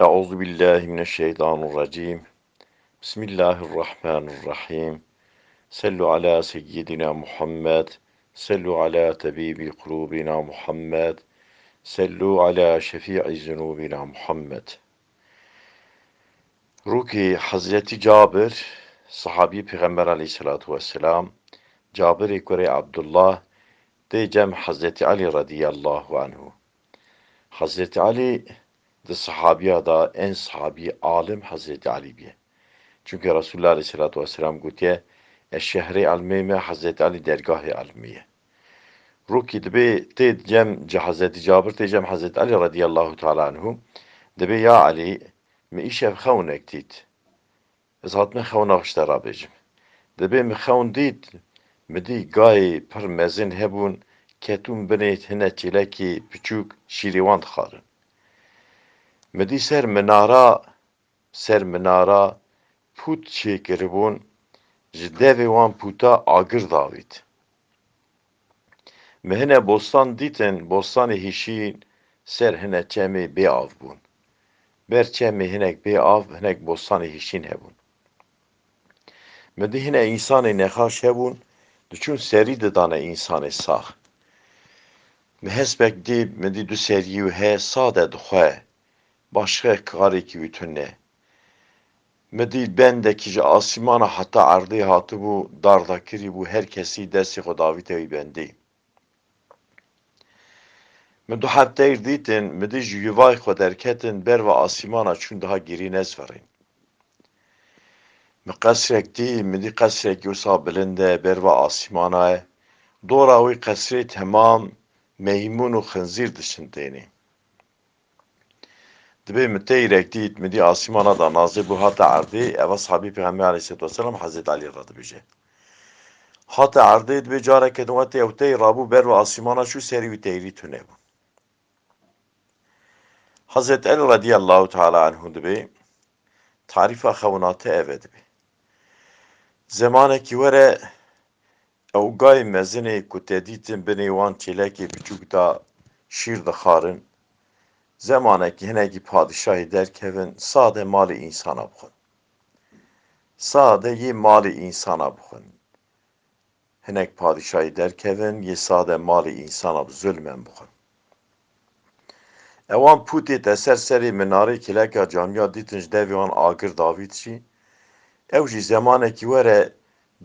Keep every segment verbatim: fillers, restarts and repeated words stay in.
أعوذ بالله من الشيطان الرجيم. بسم الله الرحمن الرحيم. صلوا على سيدنا محمد. صلوا على طبيب قلوبنا محمد. صلوا على شفيع ذنوبنا محمد. Rûkî Hezretî Cabir, sahabî Pêxember aleyhisselatu vesselam, Cabirê kurê Abdullah, tê cem Hezretî Elî radiyallahu anhu. Hezretî Elî di sahabiya da en sahabî alim Hezretî Elî bîye. Çunke Resulullah aleyhisselatu vesselam gotiye, "Ez şehrê ilmê me, Hezretî Elî dergahê ilmê ye." Rûkî dibê tê cem ci Hezretî Cabir, tê cem Hezretî Elî radiyallahu teala anhu, dibê, "Ya Elî, min îşev xewinek dît. Ez hatime xewna xwe ji te re bêjim. Dibê min xewn dît, min dî gayê pir mezin hebûn, ketûn binê hine çêlekê piçûk şîrê wan dixwarin. Min dî ser minara, ser minara pût çêkiribûn, ji devê wan pûta agir davît. Min hine bostan dîtin, bostanê hişîn ser hine çemê bê av bûn. Ber çemê hinek bê av, hinek bostanê hişîn hebûn. Min dî hine însanê nexaş hebûn, diçûn serî didane însanê sax. Min hespek dî, min dî du seriyê wî heye, sade dixwe. Başqa karekî wî tune. Min dî bendekî ji asîmana heta erdê hatibû, darda kirîbû, her kesî destê xwe davîte wî bendê. Min du heb teyr dîtin, min dî ji yuvayê xwe derketin, berva asîmana çûn, daha gêrî nezvirîn. Min qesrek dî, min dî qesrek wisa bilind e, berva asîmana ye. Dora wî qesrê temam meymûn û xinzîr dişintênê. Dibê min teyrek dît, min dî asîmana da nazê bû, hate erdê, eva sahabî Pêxember aleyhisselatu vesselam Hezretî Elî re dibêje. Hate erdê, dibê careke din wetê ew teyr rabû, berva asîmana çû, serî wî teyrî tune bû. Hezretî Elî radiyallahu teala anhu dibê, tarîfa xewna te ev e, dibê. Zemanekî were, ew gayê mezinê ku te dîtin binê wan çêlekê piçûk de şîr dixwarin, zemanekî hinekî padîşahî derkevin, sade malê însana bixwin. Sade yê malê însana bixwin. Hinek padîşahî derkevin, yê sade malê însana bi zulmen bixwin. Ewan pûtê te ser serê minarê kileka camiya dîtin, ji devê wan agir davît jî. Ew jî zemanekî were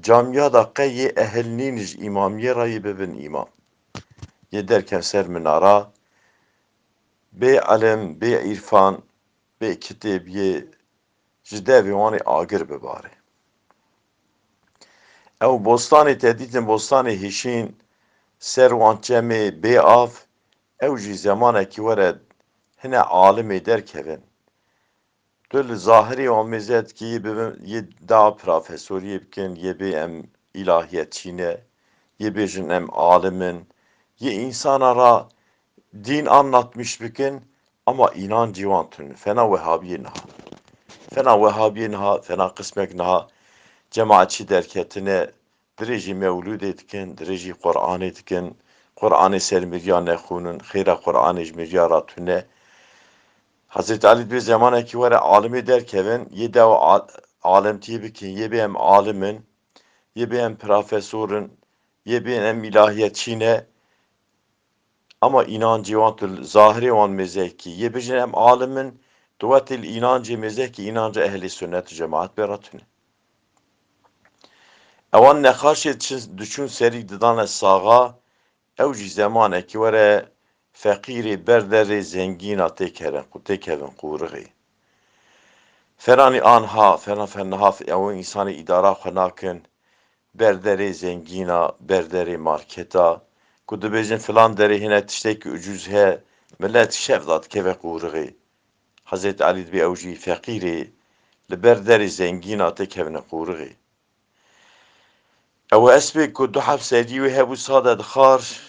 camiya da qey yê ehil nîn ji îmamiyê re yê bibin îmam. Yê derken ser minara, bê ilim, bê îrfan, bê kitêb yê ji devê wan ê agir bibare. Ew bostanê te dîtin, bostanê hişîn, ser wan çemê bê av, ew jî zemanekî were hine alimê derkevin. Tu li zahirê wan mêze dikî, yê bibin, yê da profesoriyê bikin, yê bê em îlahiyetçî ne, yê bêjin em alim in, yê însana ra dîn anlatmîş bikin, ama înancê wan tune. Fena wehabiyê niha. Fena wehabiyê niha, fena qismek niha cemaetçî derketine, dirêjî mewlûdê dikin, dirêjî Qur'anê dikin, Qur'anê ser miriya nexûnin, xêra Qur'anê ji miriya ra tune. Hezretî Elî dibê zemanekî were alimê derkevin, yê dewa al-, alimtiyê bikin, yê bê em alim in, yê bê em profesor in, yê bê em îlahiyetçî ne. Ama înancê wan tu li zahirê wan mêze kî. Yê bijin em alim in, tu wetê li înancê mêze kî, înanca ehlê sunnet û cemaet bê re tune. Ewan nexaşê çi-, diçûn serî didane saxa, ew jî zemanekî were feqîrê ber derê zengîna têkerin, têkevin qûrixê. Feranî anha, fena fena niha ew însanê îdara xwe nakin, ber derê zengîna, ber derê marketa, ku dibêjin filan derê hine tiştekî ucûz he, milet şev da dikeve qûrixê. Hezretî Elî dibê ew jî feqîrê li ber derê zengîna têkevine qûrixê. Ew espê ku du heb serî wê hebû sade dixwar,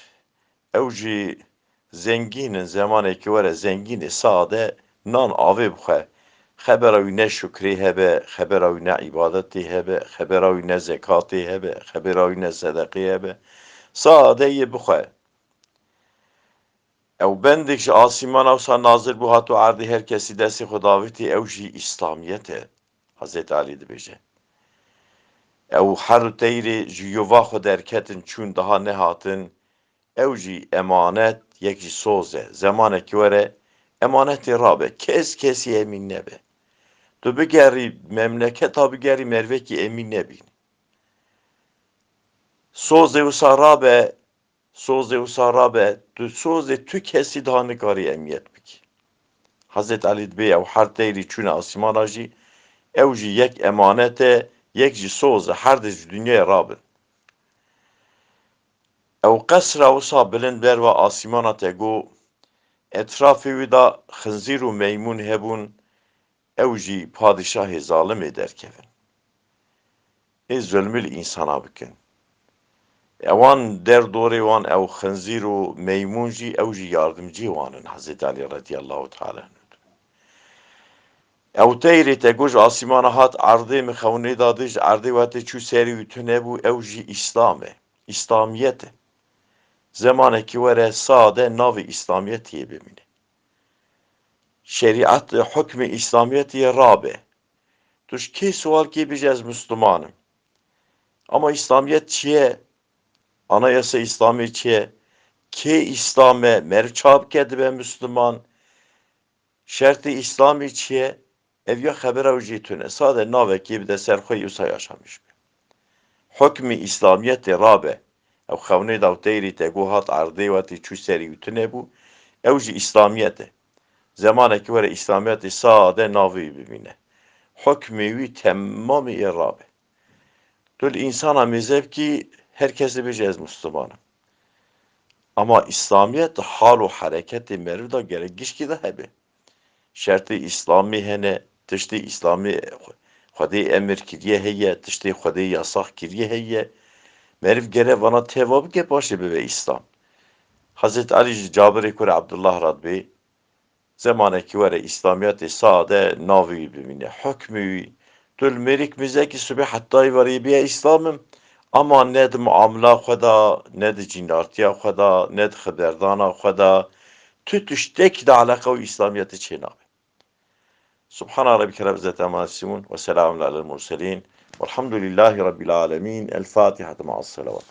ew jî zengîn in, zemanekî were zengînê sade nan avê bixwe. Xebera wî ne şukrê hebe, xebera wî ne îbadetê hebe, xebera wî ne zekatê hebe, xebera wî ne sedeqê hebe. Sade yê bixwe. Ew bendek ji asîmana wisa nazil bû, hat û erdê her kesî destê xwe davêtî, ew jî Îslamiyet e. Hezreti Elî dibêje. Ew her du teyrê ji yova xwe derketin, çûn, daha nehatin. Ew jî emanet, yek jî soz e. Zemanekî were, emanetê rabe. Kes kesî emîn nebe. Tu bigerî, memleketa bigerî, mervekî emîn nebînî. Sozê wisa rabe, sozê wisa rabe, tu sozê tu kesî daha nikarî emiyet bikî. Hezreti Elî dibê ew her teyrî çûne asîmana jî, ew jî yek emanet e, yek jî soz e, her di ji dinyayê rabin. Ew qesra wisa bilind berva asîmana te got, etrafê wî de xinzîr û meymûn hebûn, ew jî padîşahê zalimê derkevin. Ê zulmî li însana bikin. Ewan der dorê wan ew xinzîr û meymûn jî, ew jî yardimcî wan in, Hezreti Elî radiyallahu teala anhu. Ew teyrê te got ji asîmana hat erdê, min xewnê da dî, ji erdê wetê çû serî wî tune bû, ew jî Îslam e. Îslamiyet e. Zemanekî were sade navê Îslamiyetê bimîne. Şerîet, hukmê Îslamiyetê yê rabe. Tu ji kê siwal kê bêje ez Misliman im. Ama Îslamiyet çi ye? Anayasa Îslamê çi ye? Kê Îslam e? Meriv ça bike dibe Misliman? Şertê Îslamê çi ye? Ev ya xebera wî jî tune. Sade navekê bide ser xwe, wisa yaşamîş be. Hukmê Îslamiyetê rabe. Ew xewnê da û teyrê te got hat erdê wetê çû serî wî tune bû. Ew jî Îslamiyet e. Zemanekî were Îslamiyetê sade navê wî bimîne. Hukmê wî temamê ê rabe. Tu li însana mêze bikî, her kes dibêje ez Misliman im. Ama Îslamiyet hal û hereketê meriv de gerek gişkî de hebe. Şertê Îslamî hene, tiştê Îslamî Xwedê emir kiriye heye, tiştê Xwedê yasax kiriye heye. Meriv gere vana teva bike, paşê bibe Îslam. Hezreti Elî ji Cabirê kurê Ebdullah re dibê, zemanekî were Îslamiyetê sade navê wî bimîne. Hukmê wî, tu li mêrik mêzekî sibê heta îvarê bêye Îslam im, ama ne di muamela xwe de, ne di cînartiya xwe de, ne di xiberdana xwe de, tu tiştekî de eleqa û Îslamiyetê çênabe. Subhana Rabbike Rabbil İzzeti Amma Yasifun ve Selamun Alel Murselin Velhamdülillahi Rabbil Alemin. El Fatiha. Ma'as Selavat.